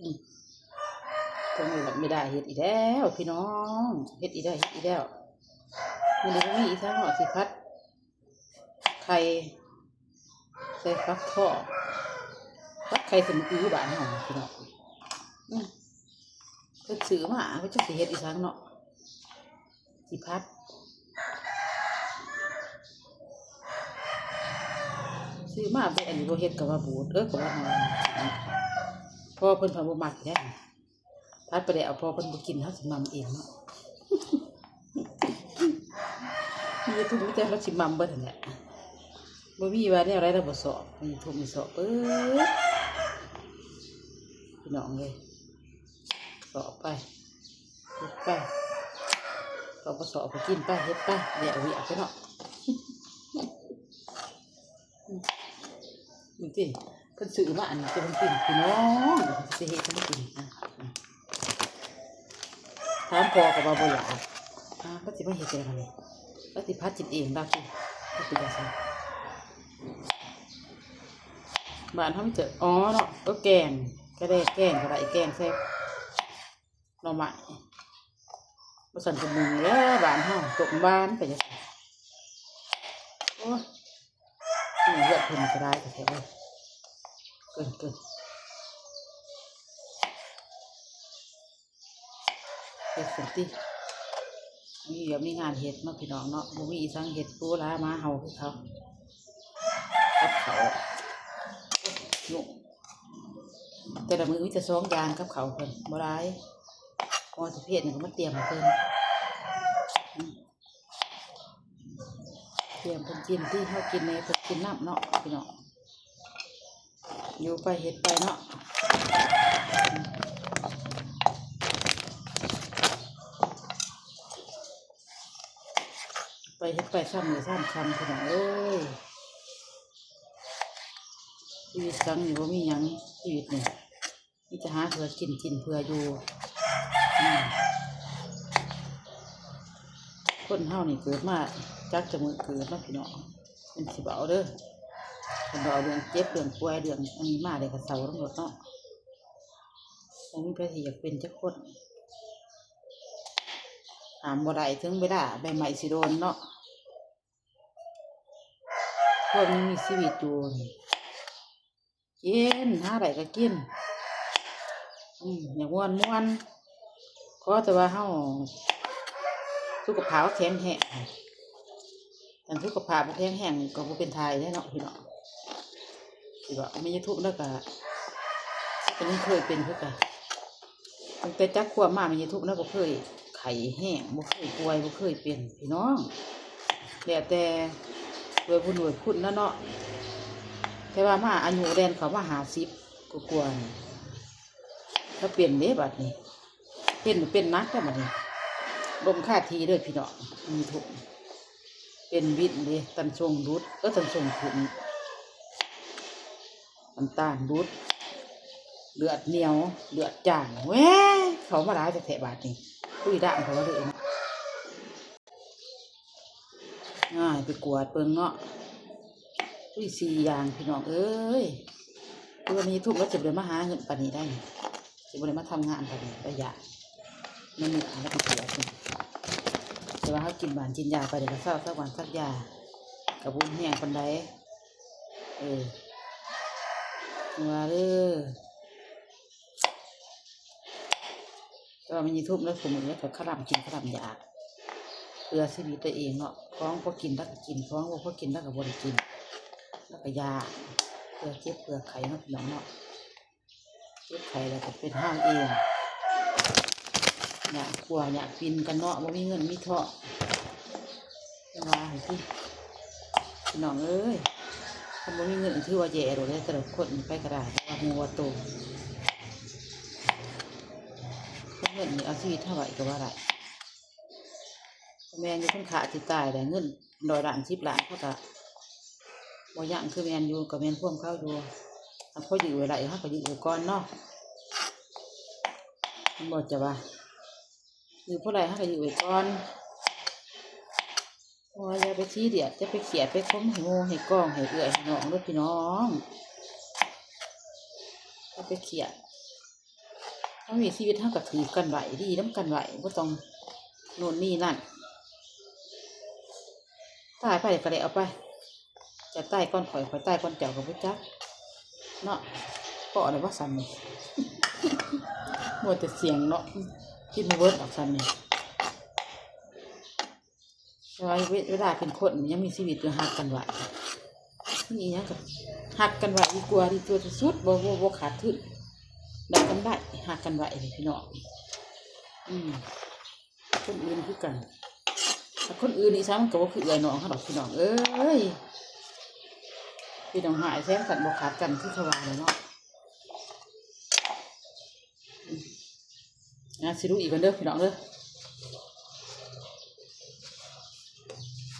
ອືມ ຕົງນີ້ລະ ແມ່ດາເຮັດອີກແລ້ວພີ່ນ້ອງ ເຮັດອີກແລ້ວ ເຮັດອີກແລ້ວ. ມື້ນີ້ບໍ່ມີອີ່ຫຍັງເນາະ ຊິຜັດໄຂ່ໃສ່ຟັກທອງ ຜັດໄຂ່ໃສ່ໝາກອຶ ບ້ານເຮົາພີ່ນ້ອງ. ອືມ ເພິ່ນຊື້ມາ ເພິ່ນຈັກຊິເຮັດອີ່ຫຍັງເນາະ ຊິຜັດ ຊື້ມາໄປອັນນີ້ ບໍ່ເຮັດກໍວ່າບູດ ເອີ ກໍວ່າເຮົາ ພໍ່ເພິ່ນເພິ່ນບໍ່ມັກເດ້. ຜັດໄປແລ້ວ ພໍ່ເພິ່ນບໍ່ກິນ ເຮົາຊິໝ່ຳເອງເນາະ. ມີແຕ່ທຸກ ມີແຕ່ເຮົາຊິໝ່ຳເບິດຫັ້ນແຫຼະ ບໍ່ມີວ່າແນວໃດລະບໍ່ຊອບ. ມີທຸກ ມີຊອບເບິດ ພີ່ນ້ອງເອີຍ ຊອບໄປ ເຮັດໄປ ຊອບບໍ່ຊອບກໍກິນໄປ ເຮັດໄປ ແລ້ວວຽກໄປເນາະ. ນີ້ຕິ ເພິ່ນຊື້ມາອັນນີ້ ເພິ່ນກິນ ພີ່ນ້ອງ ຊິເຮັດໃຫ້ມັນກິນ. ອາ ຖາມພໍ່ກໍວ່າບໍ່ຢາກ ອາ ກໍຊິມາເຮັດຈັ່ງໃດບັດນີ້ ກໍຊິຜັດກິນເອງລາວຕິ ກໍເປັນຈັ່ງຊັ້ນ. ບ້ານເຮົາມີແຕ່ ອໍ ເນາະ ກໍແກງ ກະແດກແກງກໍໄດ້ ແກງໃສ່ໜໍ່ໄມ້ ບໍ່ຊັ້ນກໍໜຶ້ງແຫຼະ ບ້ານເຮົາ ຕົ້ມຫວານໄປຈັ່ງຊັ້ນ. ໂອ້ຍ ເຮືອນເພິ່ນກໍຫຼາຍແທ້ໆ ເອີຍ ເກີນໆ. ເຮັດຊັ້ນຕິ ມີວຽກມີງານເຮັດເນາະ ພີ່ນ້ອງເນາະ ບໍ່ມີອີ່ຫຍັງເຮັດ ປູຫຼາມາເຫົ່າຄືເຂົາ ກັບເຂົ້າ ໂອ້ຍ ແຕ່ລະມື້ມີແຕ່ສອງຢ່າງກັບເຂົ້າເພິ່ນ ບໍ່ຫຼາຍ ພໍຊິເຮັດຫຍັງກໍມາຕຽມໃຫ້ເພິ່ນ ອືມ ຕຽມເພິ່ນກິນ ທີ່ເຮົາກິນແດ່ ເພິ່ນກິນນຳເນາະ ພີ່ນ້ອງ. ຢູ່ໄປເຮັດໄປເນາະ ໄປເຮັດໄປ ຊາມມື້ຊາມຄ່ຳ ພີ່ນ້ອງເອີຍ. ຊີວິດສັງນີ້ບໍ່ມີຫຍັງ ຊີວິດນີ້ ມີແຕ່ຫາເພື່ອກິນ ກິນເພື່ອຢູ່ ອືມ ຄົນເຮົານີ້ເກີດມາຈັກແຕ່ມື້ເກີດເນາະ ພີ່ນ້ອງ ເພິ່ນຊິເວົ້າເດີ ເພິ່ນເວົ້າເລື່ອງເຈັບເລື່ອງປ່ວຍເລື່ອງອັນນີ້ມາ ແລ້ວກໍເສົ້ານຳໂລດເນາະ ບໍ່ມີໃຜທີ່ຢາກເປັນຈັກຄົນ ຫ້າມບໍ່ໄດ້ ເຖິງເວລາໃບໄມ້ຊິໂດນເນາະ ຄົນມີຊີວິດຢູ່ນີ້ ກິນ ຫາໄດ້ກໍກິນ ອືມ ຢາກມ່ວນມ່ວນ ຂໍແຕ່ວ່າເຮົາສຸຂະພາບແຂງແຮງ ຄັນສຸຂະພາບບໍ່ແຂງແຮງກໍບໍ່ເປັນທ່າໃດເນາະ ພີ່ນ້ອງ. ຊິວ່າແມ່ຍາທຸບລາວກໍ ກໍຍັງເຄີຍເປັນຄືກັນ ຕັ້ງແຕ່ຈັກຄວບມາ ແມ່ຍາທຸບລາວບໍ່ເຄີຍໄຂ້ແຮງ ບໍ່ເຄີຍປ່ວຍ ບໍ່ເຄີຍເປັນ ພີ່ນ້ອງ ແລ້ວແຕ່ ດ້ວຍບຸນດ້ວຍຄຸນລະເນາະ ແຕ່ວ່າມາອາຍຸແລ່ນເຂົ້າມາຫ້າສິບກວ່າໆ ລາວເປັນເດ້ບາດນີ້ ເປັນ ເປັນໜັກແລ້ວບາດນີ້ ລົ້ມຄາທີ່ເລີຍພີ່ນ້ອງ ມີທຸກ ເປັນວິນເດ້ ຕັນຊົງຫຼຸດ ເອີ ຕັນຊົງຂຶ້ນ ນ້ຳຕານຫຼຸດ ເລືອດໜຽວ ເລືອດຈາງ ແວ້ ເຂົ້າມາຫຼາຍແທ້ໆ ບາດນີ້ ຄຸຍດ່າງເຂົ້າມາເລີຍເນາະ. ອ້າຍ ໄປກວດເບິ່ງເນາະ ອຸ້ຍ ສີ່ຢ່າງ ພີ່ນ້ອງເອີຍ ຄືວ່າມີທຸບ ລາວຊິບໍ່ໄດ້ມາຫາເງິນປານນີ້ໄດ໋ ຊິບໍ່ໄດ້ມາທຳງານປານນີ້ ໄປຢາກ ມັນມີອາ ລາວໄປກວດ ແຕ່ວ່າເຮົາກິນຫວານກິນຢາໄປ ດຽວກໍເຊົາ ສັກຫວານສັກຢາ ກໍບໍ່ແຮງປານໃດ ເອີ ວ່າເດີ. ແຕ່ວ່າແມ່ນຍາຍທຸບລາວ ຊຸມື້ລາວກໍຄະລ່ຳກິນຄະລ່ຳຢາກ ເພື່ອຊີວິດຕົວເອງເນາະ ຂອງພໍກິນລາວກໍກິນ ຂອງບໍ່ພໍກິນລາວກໍບໍ່ໄດ້ກິນ ລາວກໍຢາກ ເພື່ອເຈັບເພື່ອໄຂ້ເນາະ ພີ່ນ້ອງເນາະ ເຈັບໄຂ້ແລ້ວກໍເປັນເຮົາເອງ ຢາກປົວຢາກປິ່ນກັນເນາະ ບໍ່ມີເງິນມີທອງ ຈັ່ງວ່າຫັ້ນຕິ ພີ່ນ້ອງເອີຍ ຄັນບໍ່ມີເງິນຖືວ່າແຍ່ໂລດເດ້ ແຕ່ລະຄົນໄປກໍໄດ້ ແຕ່ວ່າຮູ້ວ່າໂຕ ເງິນນີ້ເອົາຊີວິດເຮົາໄວ້ກໍວ່າໄດ້ ແມ່ນຢູ່ ຄັນຂ້າຊິຕາຍໄດ້ ເງິນຮ້ອຍລ້ານ ສິບລ້ານ ເຮົາກໍບໍ່ຍັງ ຄືແມ່ນຢູ່ ກໍແມ່ນຄວາມເຂົາຢູ່ ຖ້າພໍຢື້ໄວ້ໄດ້ ເຮົາກໍຢື້ໄວ້ກ່ອນເນາະ ແມ່ນບໍ່ ຈະວ່າ ຫຼື ຜູ້ໃດເຮົາກໍຢູ່ໄວ້ກ່ອນ ໂອ້ຍ ຢ່າໄປຊີຣຽສ ຢ່າໄປຄຽດ ໄປຄົມໃຫ້ໝູ່ໃຫ້ກອງ ໃຫ້ເອື້ອຍໃຫ້ນ້ອງເດີພີ່ນ້ອງ ຢ່າໄປຄຽດ ໄປ ເຮົາມີຊີວິດເຮົາກໍຖືກກັນໄວ້ ດີນຳກັນໄວ້ ບໍ່ຕ້ອງໂນ່ນນີ້ນັ້ນ ຕາຍໄປກໍແລ້ວໄປ ເຈົ້າຕາຍກ່ອນຂ້ອຍ ຂ້ອຍຕາຍກ່ອນເຈົ້າກໍບໍ່ຈັກເນາະ ພໍແລ້ວບໍ່ຊັ້ນນີ້ ມົວແຕ່ສຽງເນາະ ກິນບໍ່ເບິດດອກຊັ້ນນີ້. ແຕ່ວ່າເວ ເວລາເປັນຄົນຍັງມີຊີວິດຢູ່ ຮັກກັນໄວ້ ມີຫຍັງກໍຮັກກັນໄວ້ດີກວ່າ ດີກວ່າທີ່ສຸດ ບໍ່ ບໍ່ ບໍ່ຂາດທຶນ ໄດ້ກຳໄລ ຮັກກັນໄວ້ເດ້ພີ່ນ້ອງ ອືມ ຄົນອື່ນຄືກັນ ຖ້າຄົນອື່ນນີ້ຊະ ມັນກໍບໍ່ຄືເອື້ອຍນ້ອງເຮົາດອກພີ່ນ້ອງເອີຍ ພີ່ນ້ອງຫາຍແທນກັນ ບໍ່ຂາດກັນ ຄືເຂົາວ່າແຫຼະເນາະ. ອ່າ ຊິລຸຍອີກກ່ອນເດີພີ່ນ້ອງເດີ